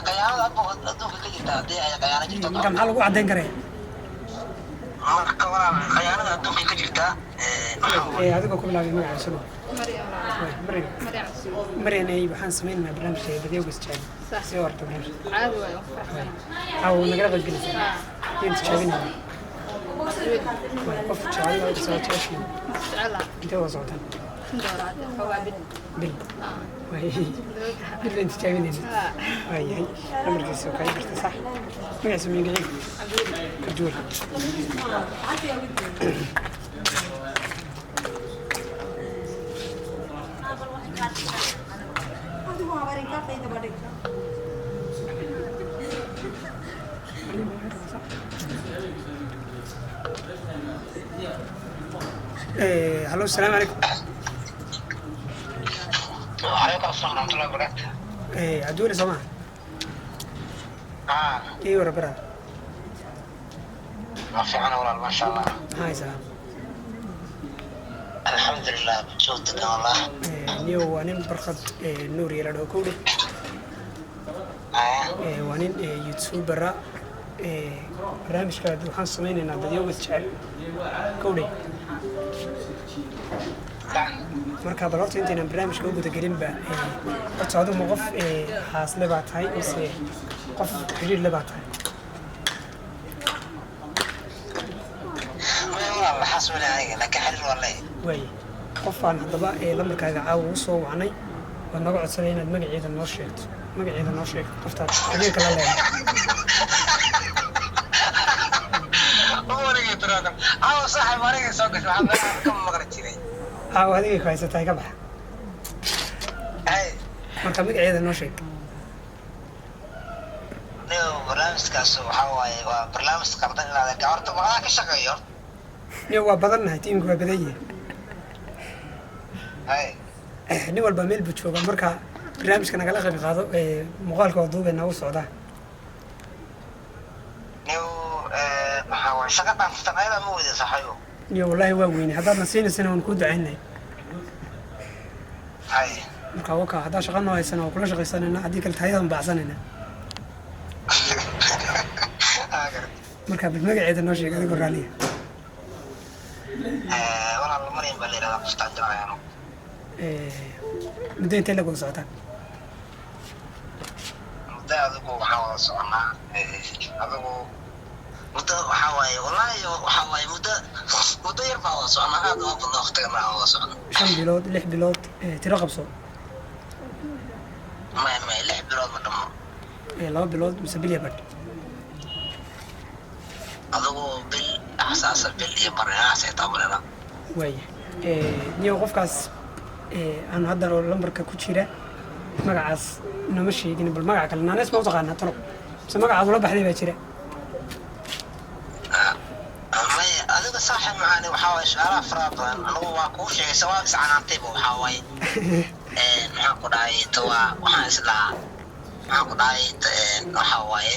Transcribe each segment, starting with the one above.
Khiyaanada adduunka ka jirta haddii ay khiyaano jirto. Marka maxaa lagu caddayn karaya? Marka walaal, khiyaanada adduunka ka jirta waxaa waaye. Adigoo ku bilaabay magaca soo. Maryam. Maryam. Maryam Cusub. Maryam, ay waxaan sameynaynaa barnaamijka Dadyowga Isjecel. Sax. See u aragta barnaamijka? Caadi waayo, waan ku faraxsanahay. Caawa nagala qaybgelaysaa? Yaan tijaabinayna. Waay, qof jecel oo soo jeceshiin? Jecelaha. Intee wada socotaan? 5 doolar xoogaa bil. Bil. Waay, bil baan tijaabinayna. Haa. Waayahay, lambarkiisa oo kaaga garta sax. Magaciisa miyuu gacin? Cabdiweli. Cabdiweli. Halo, asalaamu calaykum. Wacalaykum asalaam waraxmatullahi wabarakaatu. Cabdiweli soo maha? Haa. Ii wara baraa. Waa fiican walaal, maasha Allah. Maxaa haysaa? Alxamdulilah, soo degan wallah. Niyo waa nin Barkad Nuur yeela dhaho kowdhe. Waa nin youtubera. Barnaamijka waxaan sameynaynaa Dadyowga Isjecel kowdhe. Marka bal horta intaynaan barnaamijka u gudagelinba, horta adigu ma qof haasle baa tahay mise qof xiriir le baa tahay? Maya walaal, maxaas weli aniga, laakiin xiriir waa leeyahay. Waaye, qofaan haddaba lambarkaaga caawa ugu soo wacnay waad naga codsanay inaad magaceeda noo sheegto. Magaceeda noo sheeg qoftaad xiriirka la leedahay. Waligay tiraahdo caawa saaxiib anigay soo gasho, waxaa meelaha ka maqli jiray. Caawa adigay ku haysatahay ka baxa. Hay. Marka magaceeda noo sheeg. Niyo, barnaamijkaas waxaa waaye waa barnaamij qaldan inaad horta maqlaa ka shaqeeyo. Niyo, waa badannahay, tiimku waa badan yahay. Hay. Nin walba meel buu joogaa. Marka barnaamijka nagala qayb qaado, muuqaalka waa duubeena u socdaa. Niyo, maxaa waaye shaqa dhaanftan ayadaa ma weyda saaxiibo? Niyo, wallaahi waa weynay, haddaadna siinaysana waan kuu ducaynay. Hay. Marka waka haddaa shaqa noo haysana waa kula shaqaysanayna, haddii kale tahayadan baacsanayna. Aa, garat. Marka bal magaceeda noo sheeg adigoo raaliya. Walaal, Maryam baa la yidhahdaa qoftaan jeclahay anigu. Muddo intee la wada socotaan? Muddo adigu waxaa wada soconaa adigu muddo waxaa waaye, wallaahi waxaa waaye muddo yar baa wada soconaa, aad uma badna waqtiga ma wada socno. 5 bilood, 6 bilood, tiro qabso. Maya, 6 bilood ma dhamo. 2 bilood mise bil iyo badh? Adigu bil axsaasa, bil iyo bar inaas ay taabalena. Waaya, niyo qofkaas aan hadda oo lambarka ku jira magacaas nooma sheegin, bal magaca kale naanees ma u taqaanaa talo mise magacaad ula baxday baa jira? Maya, adiga saaxiib macaani, waxaa waaye su-aalaha faraha badan anigu waa kuu sheegay se waa iscanaantayba. Waxaa waaye maxaan ku dhahay ta waa waxaan islahaa maxaan ku dhahay waxaa waaye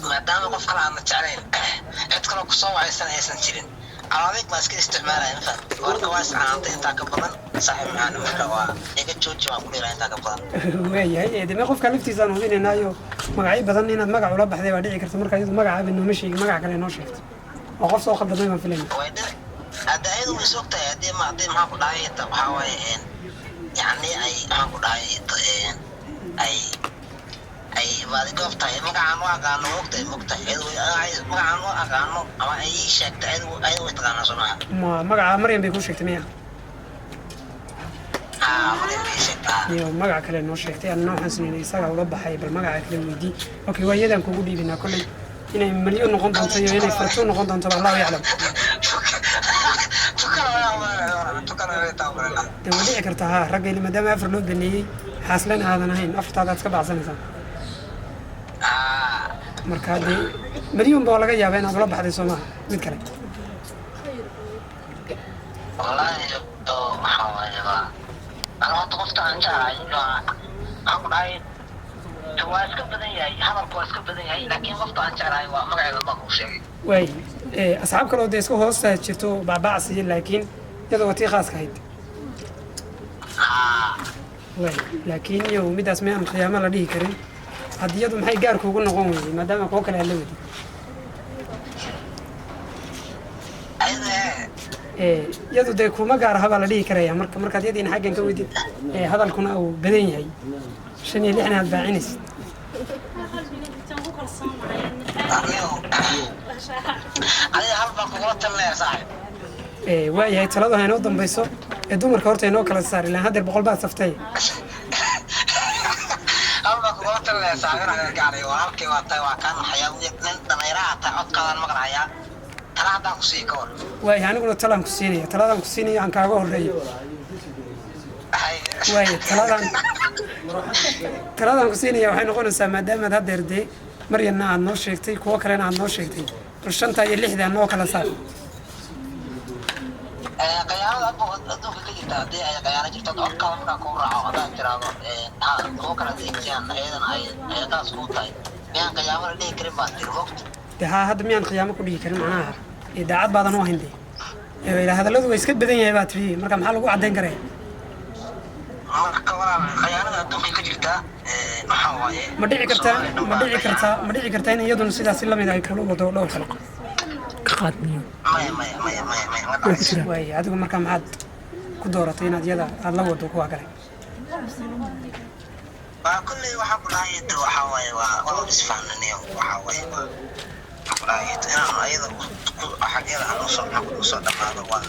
maadaama qof kale aadna jeclayn, cid kaloo kusoo wacaysan aysan jirin, adeeg baa iska isticmaalaya, ma fahamtay? Marka waa iscanaantay intaa ka badan, saaxiib macaani, marka waa iga jooji baan ku dhiraa intaa ka badan. Waayahay, dee qofka laftiisaan hubinaynaayo, magacyo badan inaad magac ula baxday baa dhici karta. Marka iyadu magacaaba nooma sheegin, magac kale noo sheegto oo qof soo khaldamay baan filayna. Way dhici hadda, ayadu way is ogtahay haddii ma haddii maxaan ku dhahay waxaa waaye yacni ay maxaan ku dhahay ay baadigoob tahay magacaan u aqaano, waa ogtahay, ma ogtahay ayadu magacaan u aqaano ama ay ii sheegtay, ayadu way taqaanaa, soo maha? Ma magaca Maryam bay kuu sheegtay miya? Haa, Maryam bay ii sheegtaa. Iyo magac kale noo sheegtay, anna waxaan sinaynay isagaa ula baxay, bal magaca kale weydii. Okay, waa iyadaan kugu dhiibinaa. Kolley inay malyo noqon doonto iyo inay farto noqon doonto ba Allahu yaclam. Dee waa dhici kartaa haa, ragga ili maadaama afar loo baneeyey, xaaslena aadan ahayn, afartaadaad iska baxsanaysaa. Marka dee malyuun baa laga yaabaa inaad ula baxday, soo maaha mid kale? Wallaahi waxaa waaye waa anu hadda qofta aan jeclahay waa maxaan ku dhahay waa iska badan yahay hadalku, waa iska badan yahay, laakiin qofta aan jeclahay waa magaceeda baa kuu sheegay. Waay, asxaab kale oo dee iska hoosta jirto baabacsiya, laakiin iyadoo waa tii khaaska ahayd. Haa. Waay, laakiin iyo middaas miyaan khiyaamo la dhihi karin? Hadiyadu maxay gaar kuugu noqon weyday maadaama kuwo kale aad la wadid? Ayada. Iyadu dee kuma gaar aha baa la dhihi karaya. Marka markaad yadiina xaggan ka wedid, hadalkuna uu badan yahay, 5 iyo 6-na aad baacinaysid. Anigu adiga hal baan kugula talinaya, saaxib. Waayahay, taladu ha inoo dambayso ee dumarka horta inoo kala saar, ilaan haddeer 100 baad saftay. Hal baan kugula talinaya, saaxib, inaan gacday walaalkay waa tahay, waa kaan naxayaa, nin dhamayraha tahay, codkaadaan maqlahayaa. Tala haddaan ku sii ka war. Waayahay, aniguna talaan ku siinaya, taladaan ku siinaya aan kaaga horreeyo. Waaya, taladaan ku siinaya waxay noqonaysaa, maadaamaad haddeer dee Maryanna aad noo sheegtay, kuwo kalena aad noo sheegtay, bal 5-ta iyo 6-daa noo kala saar. Qayaanada adduunka ka jirta, haddii ay qayaano jirto, codkaada markaan kuu raaco, haddaad tiraahdo ha kuwo kale adeegtiyaan, ayadana ay qaas kuu tahay, miyaan qayaamo la dhihi karin baad tiri mogta? Dee haa, hadda miyaan khiyaamo ku dhihi karin? Macnaha daacad baadan u ahayn dee. Ilaa hadalladu waa iska badan yahay baa tiri, marka maxaa lagu caddayn karaya? Marka walaal, khayaanada adduunka ka jirta waxaa waaye Ma dhici kartaa, ma dhici kartaa in iyaduna sidaasi lamid ay kula wado dhowr kale? Ka qaad niyo. Maya, maya, maya, maya, maya, ma dhacayso. Waay, adigu marka maxaad ku dooratay inaad iyada aada la wado kuwa kale? Waa kulley waxaa ku dhahay de, waxaa waaye waa isfahananiyo, waxaa waaye waa waxaa ku dhahay inaan ayada xageeda aan usoo usoo dhamaado, waa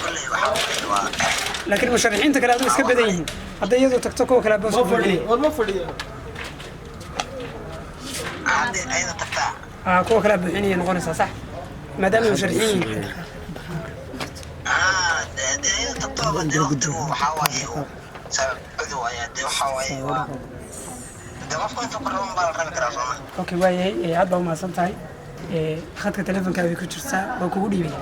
kulley waxaa waaye waa Laakiin musharaxiinta kale adigu iska badan yihiin, hadday iyadu tagto kuwa kale boos Ma ku buuxinaya. Fadhiyo war, ma fadhiyo. Haddii ayada tagtaa Aa, kuwa kale buuxinaya noqonaysaa, sax, maadaama musharaxiin yihiin. Ah, de ayada tagtooba de waqtigu waxaa waaye uu saacudi waaya de, waxaa waaye waa de qofku intuu ku raban baa la rabi karaa, sooma? Okay, waayahay, aad baa umahadsan tahay. Khadka teleefonkaaga ku jirtaa, waa kugu dhiibaya.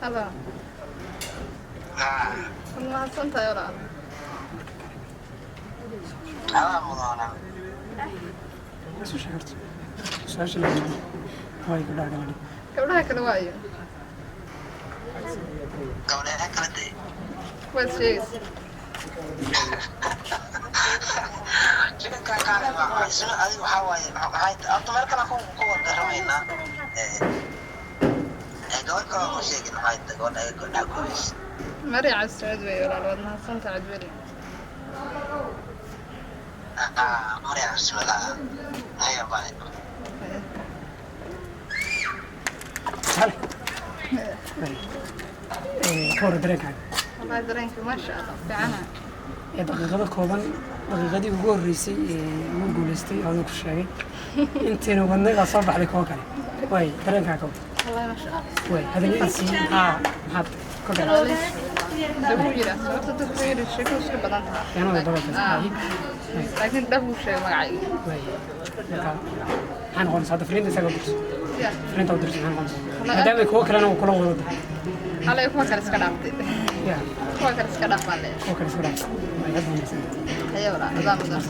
Halo. Ah. Waad mahadsantahay, walaal. Adaa mudana. Isu sheeg horta su-aasha la weydiiyey. Waay, gabdhaha kala dhig. Gabdhaha kale waayo. Gabdhaha kale de Waad sheegaysa. Chicken kaale waa isna adiga, waxaa waaye maxay horta meel kale ku ku wargaramaynaa. Gabar kale ma sheegin, maxay tahay gabadha ay gabdhaha guuleys? Mari Cabdisacuud wey, walaal, waad mahadsantahay, Cabdiweli. Ah, Maryam, bismillah, haya, bye. Hal. Waay. Ka warran dareenkaaga? Wallahi dareenka maasha Allah, fiicana. Daqiiqado kooban, daqiiqadii ugu horreysay ee ugu guuleystay aduu ku sheegay, intayna wadnay baa soo baxday kuwo kale. Waay, dareenkaaga ka warran? Wallahi maasha Allah. Waay, hadalladiisii maxaad ka garatay? Dhab uu yidhi, sababta dadku yidhi sheekadu iska badan tahay. Khiyaanada badan tahay. Laakiin dhab uu sheegay magacayga. Waay, marka maxay noqonaysaa hadda fariinta isaga u dirso? Ya. Fariinta u dirso maxay noqonaysaa, maadaama kuwo kalena uu kula wado? Halay kuwa kale iska dhaaftay. Ya. Kuwa kale iska dhaaf baan leeyahay. Kuwo kale iska dhaaf. Waay, aad baa mahadsantahay. Haya walaal, adaa mudan.